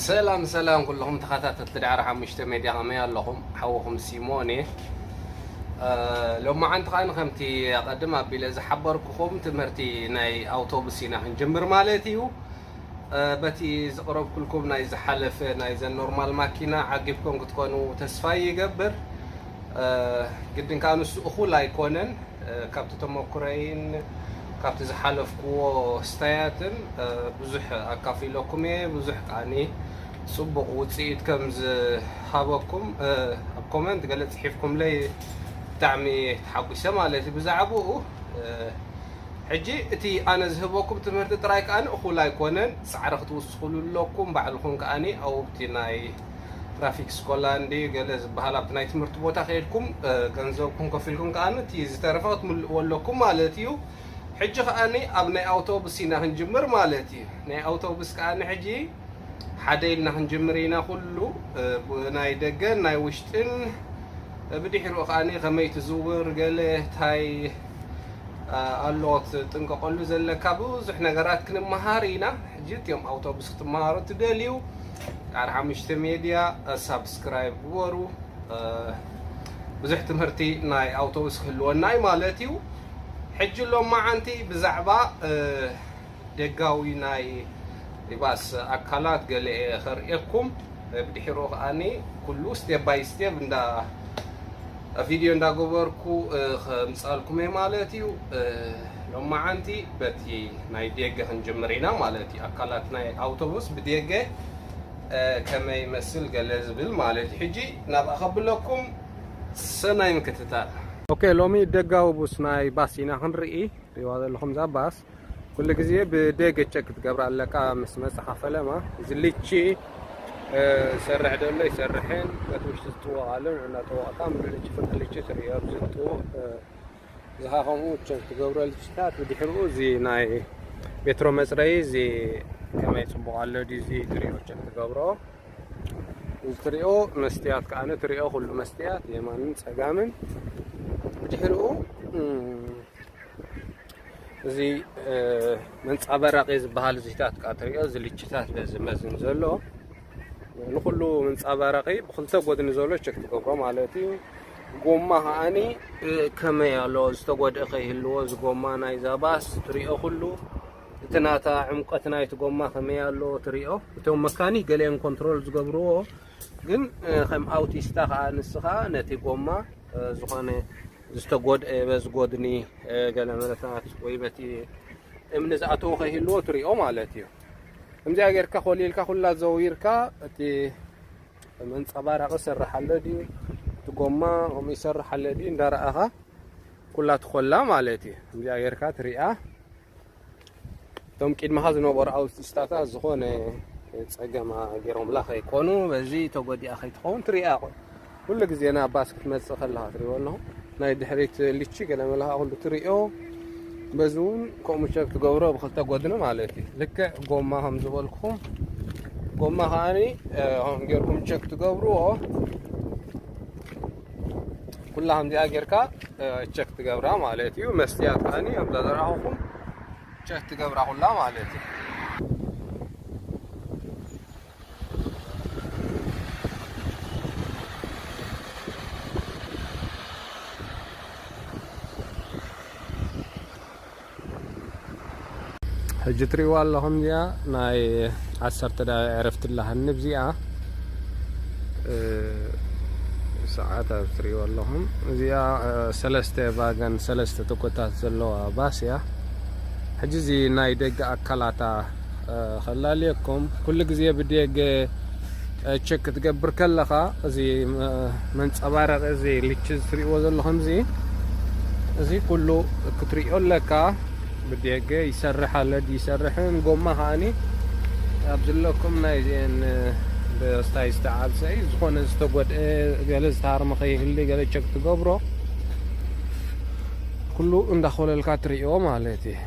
ሰላም ሰላም ኩልኹም ተኸታተልቲ ዳዕሮ ሓሙሽተ ሜድያ፣ ከመይ ኣለኹም? ሓውኹም ሲሞን እየ። እ፣ ሎማዓንቲ ከኣ ከምቲ ኣቐድም ኣቢለ ዝሓበርኩኹም ትምህርቲ ናይ ኣውቶቡስ ኢና ክንጅምር ማለት እዩ። እ፣ በቲ ዝቕረብኩልኩም ናይ ዝሓለፈ ናይዘን ኖርማል ማኪና ዓጊብኩም ክትኮኑ ተስፋ ይገብር። እ፣ ግድን ከኣ ንሱ እኹል ኣይኮነን። እ፣ ካብቲ ተመኩረይን ካብቲ ዝሓለፍኩዎ ስታያትን፣ እ፣ ብዙሕ ኣካፊለኩም እየ። ብዙሕ ከኣኒ ጽቡቕ ውጽኢት ከም ዝሃበኩም፣ እ፣ ኣብ ኮመንት ገለ ጽሒፍኩምለይ ብጣዕሚ ተሓጒሰ ማለት እዩ ብዛዕባኡ። እ፣ ሕጂ እቲ ኣነ ዝህበኩም ትምህርቲ ጥራይ ከኣኒ እኹል ኣይኮነን። ጻዕሪ ክትውስኹሉ ኣለኩም። ባዕልኹም ከኣኒ ኣብቲ ናይ ትራፊክ ስኮላ እንዲ ገለ ዝበሃል ኣብቲ ናይ ትምህርቲ ቦታ ከይድኩም፣ እ፣ ገንዘብኩም ከፊልኩም ከኣኒ እቲ ዝተረፈ ክትምልእዎ ኣለኩም ማለት እዩ። ሕጂ ከኣኒ ኣብ ናይ ኣውቶቡስ ኢና ክንጅምር ማለት እዩ። ናይ ኣውቶቡስ ከኣኒ ሕጂ ሓደ ኢልና ክንጅምር ኢና። ኩሉ፣ እ፣ ብ-፣ ናይ ደገን ናይ ውሽጥን፣ እ፣ ብድሕሪኡ ከኣኒ ከመይ ትዝውር፣ ገለ እንታይ፣ እ፣ ኣሎ ክትጥንቀቐሉ ዘለካ ብዙሕ ነገራት ክንመሃር ኢና። ሕጂ እቲኦም ኣውቶቡስ ክትመሃሩ ትደልዩ፣ ዳዕሮ ሓሙሽተ ሜድያ፣ እ፣ ሳብስክራይብ ግበሩ። እ፣ ብዙሕ ትምህርቲ ናይ ኣውቶቡስ ክህልወና እዩ ማለት እዩ። ሕጂ ሎማዓንቲ ብዛዕባ፣ እ፣ ደጋዊ ናይ ባስ ኣካላት ገለ እየ ከርእየኩም። ብድሕሪኡ ከኣኒ ኩሉ ስቴፕ ባይ ስቴፕ እንዳ ቪድዮ እንዳገበርኩ፣ እ፣ ከምጻልኩም እየ ማለት እዩ። እ፣ ሎማዓንቲ በቲ ናይ ደገ ክንጅምር ኢና ማለት እዩ። ኣካላት ናይ ኣውቶቡስ ብደገ፣ እ፣ ከመይ ይመስል ገለ ዝብል ማለት እዩ። ሕጂ ናብኣ ከብለኩም ሰናይ ምክትታል። ኦኬ፣ ሎሚ ደጋዊ ቡስ ናይ ባስ ኢና ክንርኢ። ሪዋ ዘለኹም እዛ ባስ ኩሉ ግዜ ብደገ ቸክ ክትገብራ ኣለካ ምስ መጻኻ ፈለማ። እዚ ልቺ፣ እ፣ ይሰርሕ ደሎ ይሰርሕን፣ በቲ ውሽጢ ዝጥወቕ ኣሎ፣ ንዑ እናጠወቕካ ምሉእ ልቺ፣ ፍርቂ ልቺ ትርእዮ። ኣብዚ ዝጥወቕ፣ እ፣ ዝኻ ከምኡ ቸክ ትገብሮ ልቺታት። ብድሕሪኡ እዚ ናይ ሜትሮ መጽረዪ፣ እዚ ከመይ ጽቡቕ ኣሎ ድዩ፣ እዚ ትርእዮ፣ ቸክ ትገብሮ። እዚ ትርእዮ መስትያት ከኣ ትርእዮ፣ ኩሉ መስትያት የማንን ጸጋምን። ብድሕሪኡ፣ እም፣ እዚ፣ እ፣ መንጻበራቂ ዝበሃል እዚታት ከኣ ትርእዮ፣ እዚ ልችታት በዚ መዝን ዘሎ። ንኹሉ መንጻበራቂ ብኽልተ ጎድኒ ዘሎ ቸክ ትገብሮ ማለት እዩ። ጎማ ከኣኒ፣ እ፣ ከመይ ኣሎ፣ ዝተጎድአ ከይህልዎ፣ እዚ ጎማ ናይዛ ባስ ትርእዮ ኩሉ። እቲ ናታ ዕምቆት ናይቲ ጎማ ከመይ ኣሎ ትርእዮ። እቶም መካኒክ ገሊኦም ኮንትሮል ዝገብርዎ፣ ግን፣ እ፣ ከም ኣውቲስታ ከኣ ንስኻ ነቲ ጎማ፣ እ፣ ዝኾነ ዝተጎድአ በዚ ጎድኒ፣ እ፣ ገለ መለታት ወይ በቲ እምኒ ዝኣተወ ከይህልዎ ትሪኦ ማለት እዩ። ከምዚኣ ጌርካ ኮሊልካ ኩላ ዘዊርካ እቲ መንጸባረቂ ይሰርሕ ኣሎ ድዩ፣ እቲ ጎማ ከምኡ ይሰርሕ ኣሎ ድዩ እንዳረኣኻ ኩላ ትኾላ ማለት እዩ። ከምዚኣ ጌርካ ትሪኣ። እቶም ቅድመኻ ዝነበሩ ኣውቲስታታት ዝኾነ ጸገማ ገይሮምላ ከይኮኑ፣ በዚ ተጎዲኣ ከይትኸውን ትሪኣ። ኩሉ ግዜ ናብ ባስ ክትመጽእ ከለኻ ትሪኦ ኣለኹ። ናይ ድሕሪት ልቺ ገለ መለ ከዓ ኩሉ ትሪኦ። በዚ እውን ከምኡ ቸክ ትገብሮ ብክልተ ጎድኒ ማለት እዩ። ልክዕ ጎማ ከም ዝበልኩኹም፣ ጎማ ከዓኒ፣ እ፣ ከም ጌርኩም ቸክ ትገብርዎ። ኩላ ከምዚኣ ጌርካ፣ እ፣ ቸክ ትገብራ ማለት እዩ። መስትያት ከዓኒ ኣብዛ ዘርኣኹኹም ቸክ ትገብራ ኩላ ማለት እዩ። ሕጂ ትሪእዋ ኣለኹም፣ እዚኣ ናይ ዓሰርተ ደቂቕ ዕረፍቲ ኣለሃኒ። ብዚኣ፣ እ፣ ሰዓት ኣብ ትሪእዋ ኣለኹም። እዚኣ፣ እ፣ ሰለስተ ቫገን፣ ሰለስተ ተጎታት ዘለዋ ባስ እያ። ሕጂ እዚ ናይ ደገ ኣካላታ፣ እ፣ ከላልየኩም። ኩሉ ግዜ ብደገ፣ እ፣ ቸክ ክትገብር ከለኻ፣ እዚ፣ እ፣ መንጸባረቂ፣ እዚ ልቺ ትሪእዎ ዘለኹም፣ እዚ፣ እዚ ኩሉ ክትሪኦ ኣለካ። ብደገ ይሰርሕ ኣሎ፣ ይሰርሕን ጎማ ከዓኒ ኣብ ዘለኩም ናይ እዚአን፣ እ፣ ብስታይ ዝተዓብሰ እዩ። ዝኾነ ዝተጎድአ፣ ገለ ዝተሃርመ ከይህሊ፣ ገለ ቸክ ትገብሮ። ኩሉ እንዳኾለልካ ትሪኦ ማለት እዩ።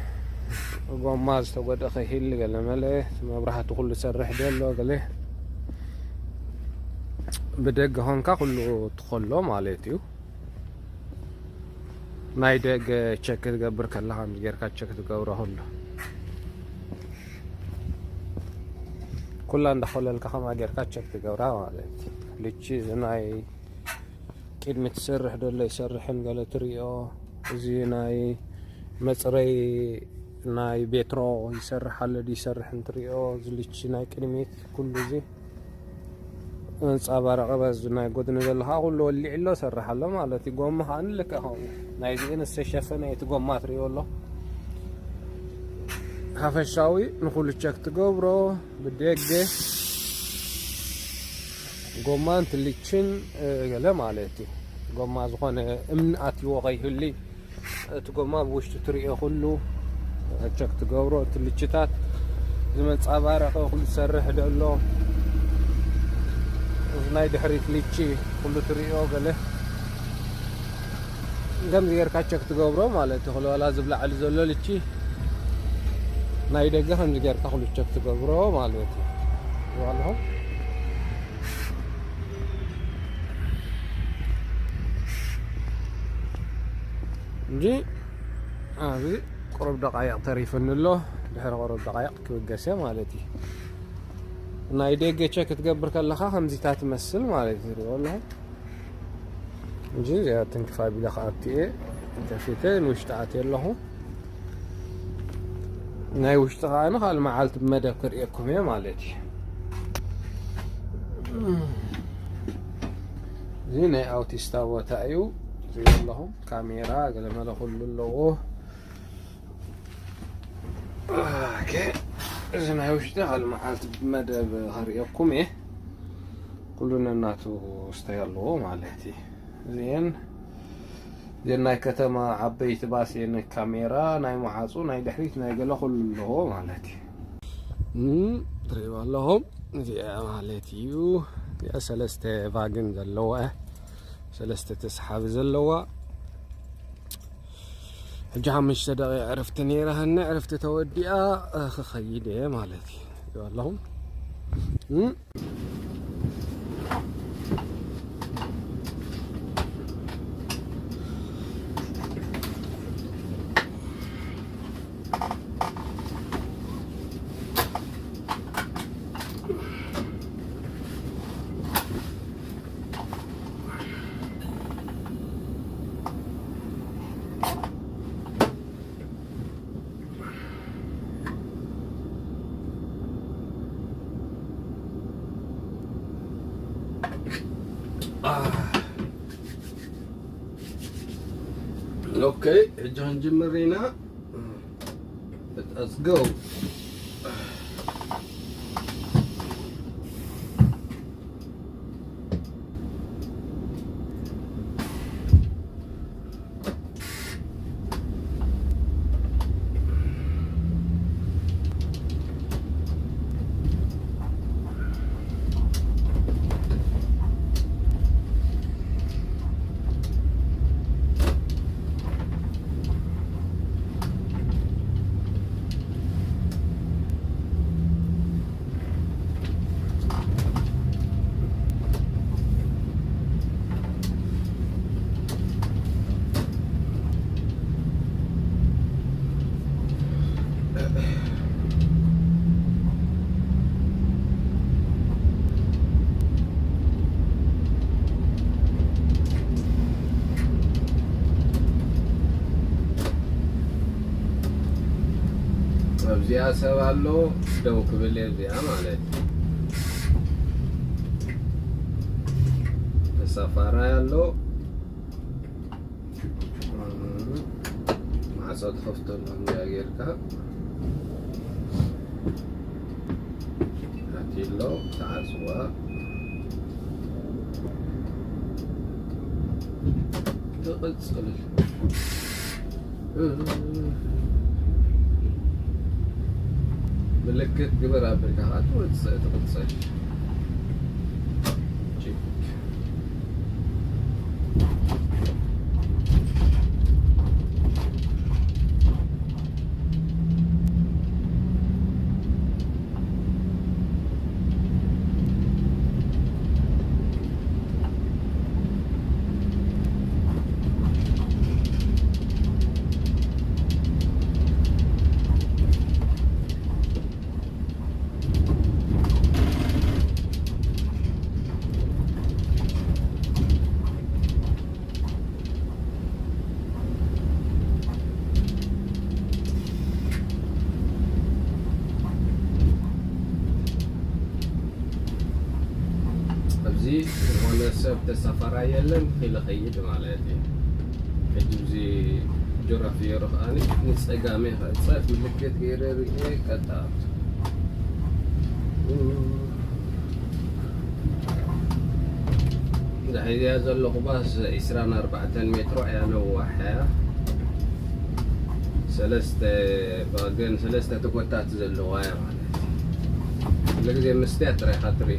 ጎማ ዝተጎድአ ከይህሊ፣ ገለ መለ፣ መብራህቲ ኩሉ ሰርሕ ደሎ፣ ገለ ብደገ ኾንካ ኩሉ ትኾሎ ማለት እዩ። ናይ ደገ ቸክ ክትገብር ከለኻ፣ ከምዚ ጌርካ ቸክ ትገብሮ ኩሉ። ኩላ እንዳኾለልካ ከምኣ ጌርካ ቸክ ትገብራ ማለት እዩ። ልቺ እዚ ናይ ቅድሚ ትሰርሕ ደሎ ይሰርሕን ገለ ትሪኦ፣ እዚ ናይ መፅረይ ናይ ቤትሮ ይሰርሕ ኣሎ ድዩ ይሰርሕን ትሪኦ፣ እዚ ልቺ ናይ ቅድሚት ኩሉ እዚ መንፃባረቂ በዚ ናይ ጎድኒ ዘሎ ከዓ ኩሉ ወሊዕ ኣሎ ሰርሕ ኣሎ ማለት እዩ። ጎማ ከዓ ንልክዕ ከምኡ ናይዚእን ዝተሸፈነ እቲ ጎማ ትሪኦ ኣሎ። ሓፈሻዊ ንኩሉ ቸክ ትገብሮ ብደገ ጎማን ትልችን ገለ ማለት እዩ። ጎማ ዝኾነ እምኒ ኣትይዎ ከይህሊ እቲ ጎማ ብውሽጢ ትሪኦ ኩሉ ቸክ ትገብሮ። እቲ ልችታት እዚ መንፃባረቂ ኩሉ ትሰርሕ ዶ ኣሎ፣ እዚ ናይ ድሕሪት ልቺ ኩሉ ትሪኦ ገለ ከምዚ ጌርካ ቸክ ትገብሮ ማለት እዩ። ክልበላ ዝብላዕሊ ዘሎ ልቺ ናይ ደገ ከምዚ ጌርካ ኩሉ ቸክ ትገብሮ ማለት እዩ። ኣለኹም እንጂ ኣብዚ ቁሩብ ደቃይቕ ተሪፍኒ ኣሎ። ድሕሪ ቁሩብ ደቃይቕ ክብገሰ ማለት እዩ። ናይ ደገ ቸክ ክትገብር ከለኻ ከምዚታ ትመስል ማለት እዩ። ትሪኦ ኣለኹም እንጂ እዚኣ ትንክፍ ኣቢለ ክኣቱ እየ። ከፊተ ንውሽጢ ኣትየ ኣለኹ። ናይ ውሽጢ ከኣ ንኻል መዓልቲ ብመደብ ክርእየኩም እየ ማለት እዩ። እዚ ናይ ኣውቲስታ ቦታ እዩ። እዚ ኣለኹም ካሜራ ገለመለ ኩሉ ኣለዎ። ኦኬ፣ እዚ ናይ ውሽጢ ካልእ መዓልቲ ብመደብ ከርእየኩም እየ። ኩሉ ነናቱ ስታይ ኣለዎ ማለት እዩ። እዚአን እዚአን ናይ ከተማ ዓበይቲ ባስ እየን። ካሜራ ናይ መዓፁ ናይ ድሕሪት ናይ ገለ ኩሉ ኣለዎ ማለት እዩ። እም፣ ትርእይዎ ኣለኹም እዚኣ ማለት እዩ። እዚኣ ሰለስተ ቫግን ዘለዋ፣ ሰለስተ ተስሓቢ ዘለዋ። ሕጂ ሓሙሽተ ደቂቕ ዕርፍቲ ነይራትኒ። ዕርፍቲ ተወዲኣ፣ እ፣ ክኸይድ እየ ማለት እዩ። ትርእይዎ ኣለኹም። እም? ኦኬ፣ ሕጂ ክንጅምር ኢና። Let's go. ኣብዚኣ ሰብ ኣሎ ደው ክብል እየ። እዚኣ ማለት ተሳፋራይ ኣሎ። ማዕጾ ትኸፍተሉ ከምዚኣ ጌርካ ኣትሎ ተዓጽዋ። ትቕጽል። ምልክት ግበር ኣቢልካ ኸዓ ትወጽእ ትቕጽል። ቺክ። እዚ ዝኾነ ሰብ ተሳፋራይ የለን፣ ኢለ ኸይድ ማለት እዩ። ሕጂ እዚ ጆራፊየሩ ከኣ ንጸጋመይ ክዕጸፍ ምልክት ገይረ ርእየ ቀጣ። ዝሕዝያ ዘለኹ ባስ ዒስራን ኣርባዕተን ሜትሮ እያ፣ ነዋሕ እያ። ሰለስተ ዋገን፣ ሰለስተ ተጎታት ዘለዋ እያ ማለት እዩ። ኩሉ ግዜ መስትያት ጥራይ ኢኻ ትርኢ።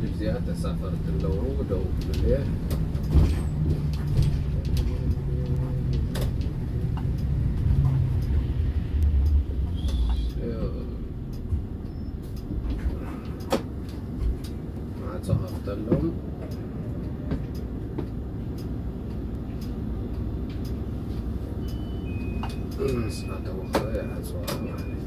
እዚኣ ተሳፈርቲ ኣለዉ፣ ደው ክብል እየ። ማዕጾ ከፍተሎም። ምስ ኣተዉ ኸኣ ይዓጽዋ ማለት እዩ።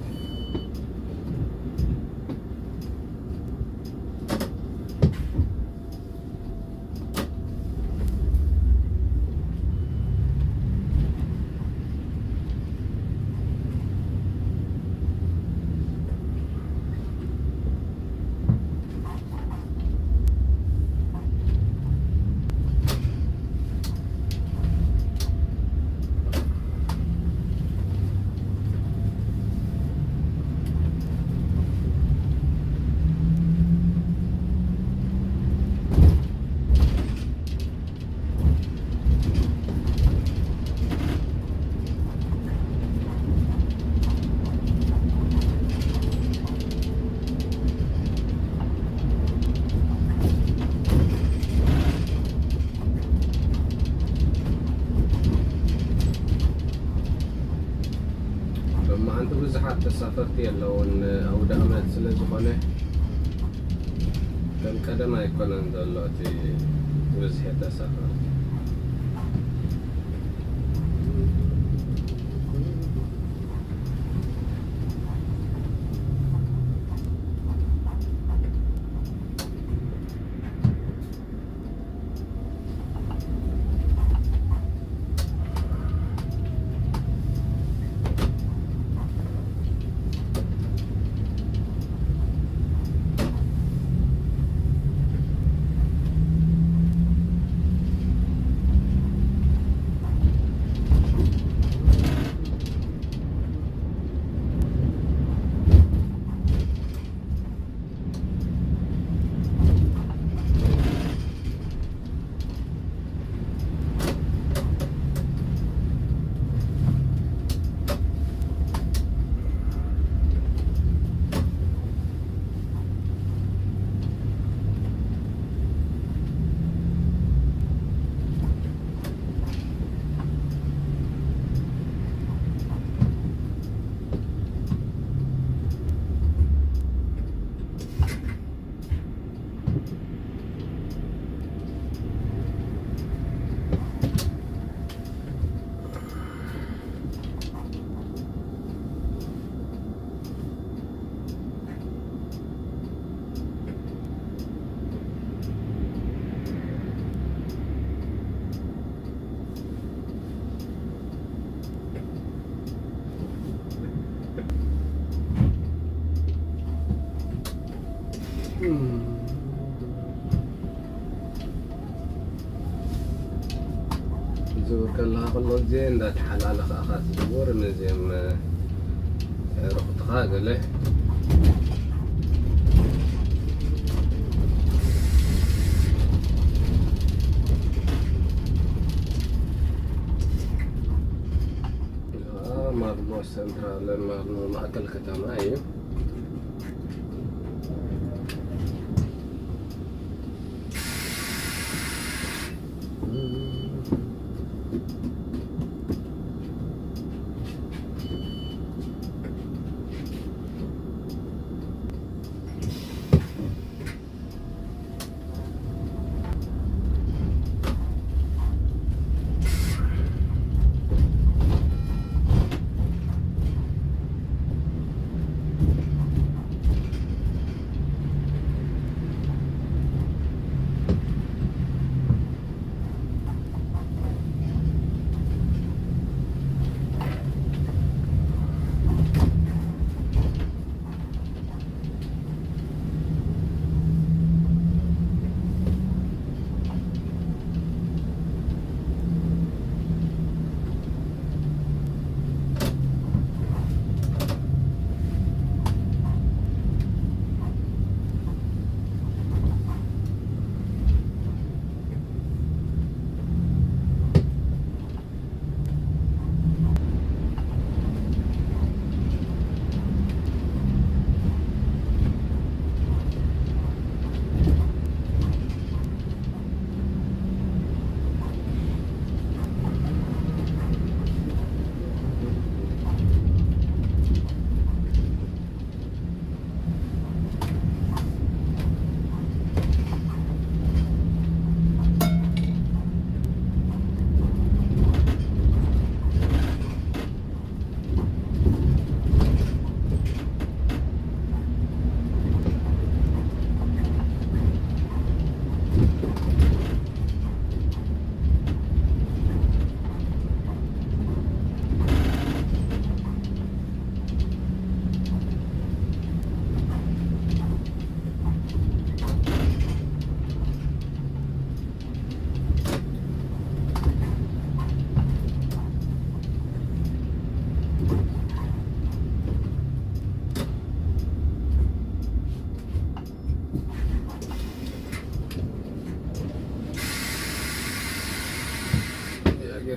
ሎማዓንቲ ብዙሓት ተሳፈርቲ የለውን፣ ኣውደ ኣመት ስለ ዝኾነ ከም ቀደም ኣይኮነን ዘሎ እቲ ብዝሒ ተሳፈርቲ። ዝውር ከለኻ ከሎ ግዜ እንዳተሓላለኻ ኢኻ ትዝውር። ነዚኦም ኣዕሩኽትኻ ገለ ማልሞ ሰንትራል፣ ማልሞ ማእከል ከተማ እዩ።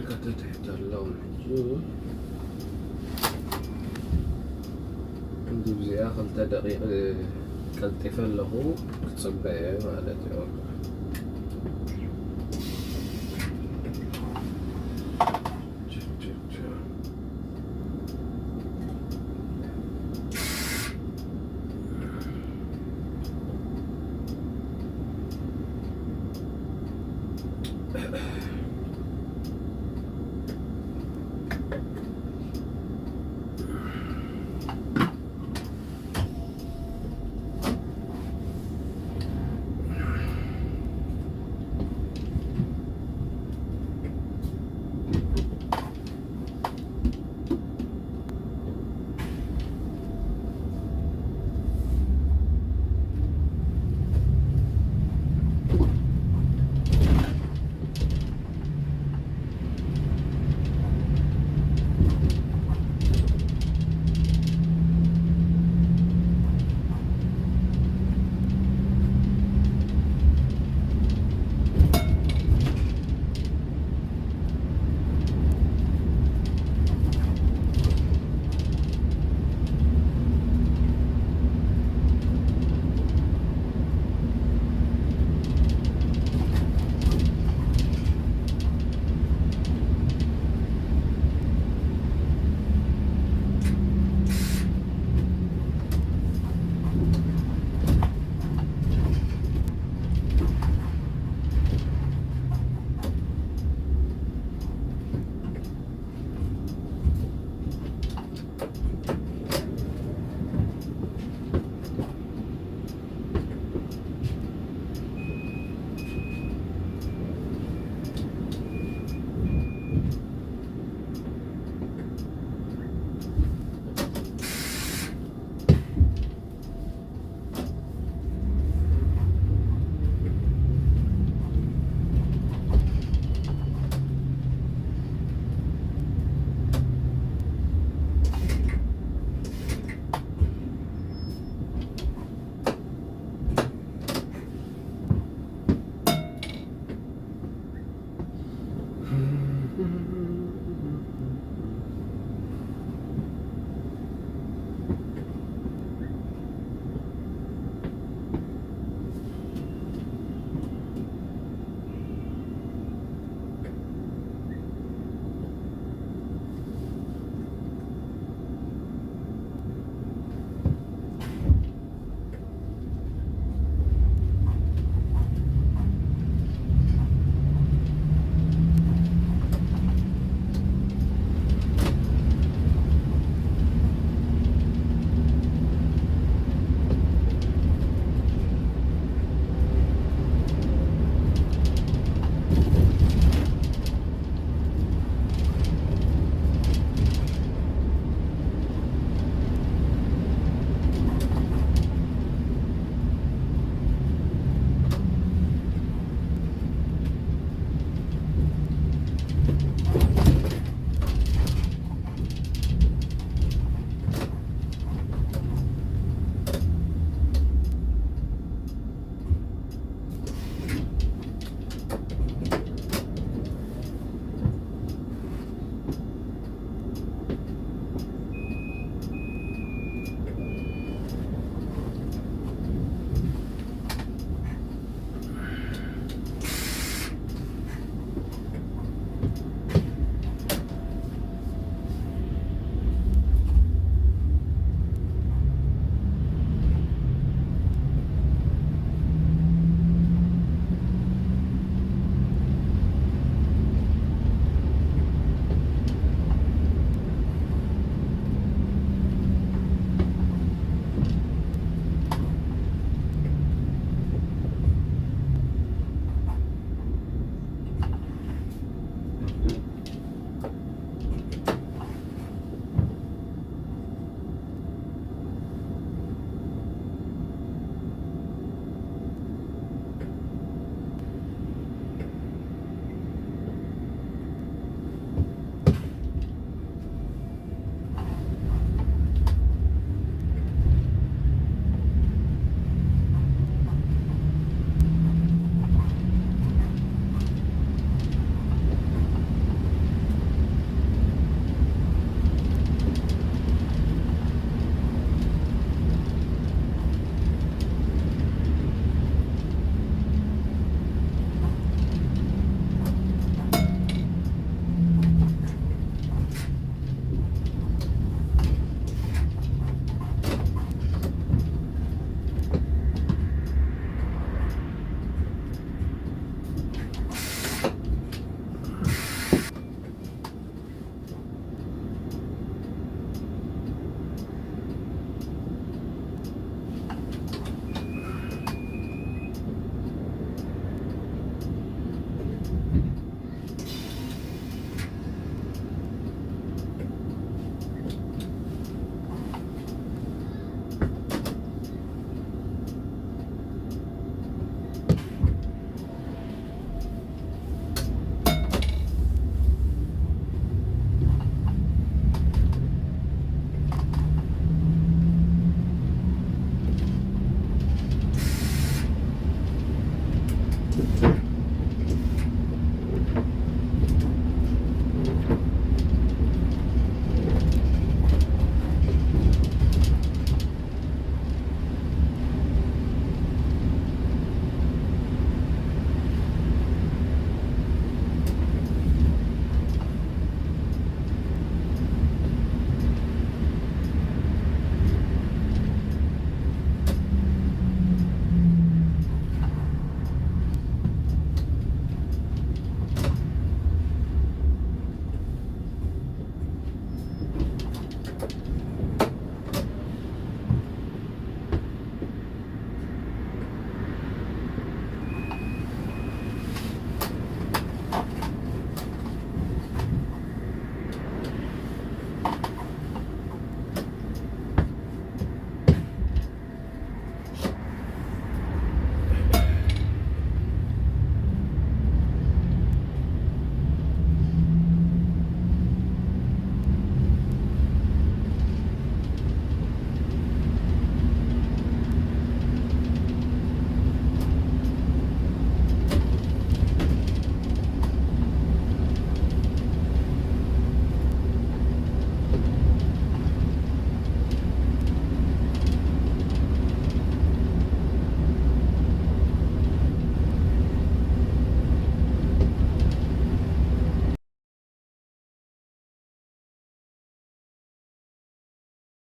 ከተትሕት ኣለዉ ሕጂ። እንዲ ብዚኣ ክልተ ደቂቕ ቀልጢፈ ኣለኹ፣ ክጽበየ ማለት እዩ።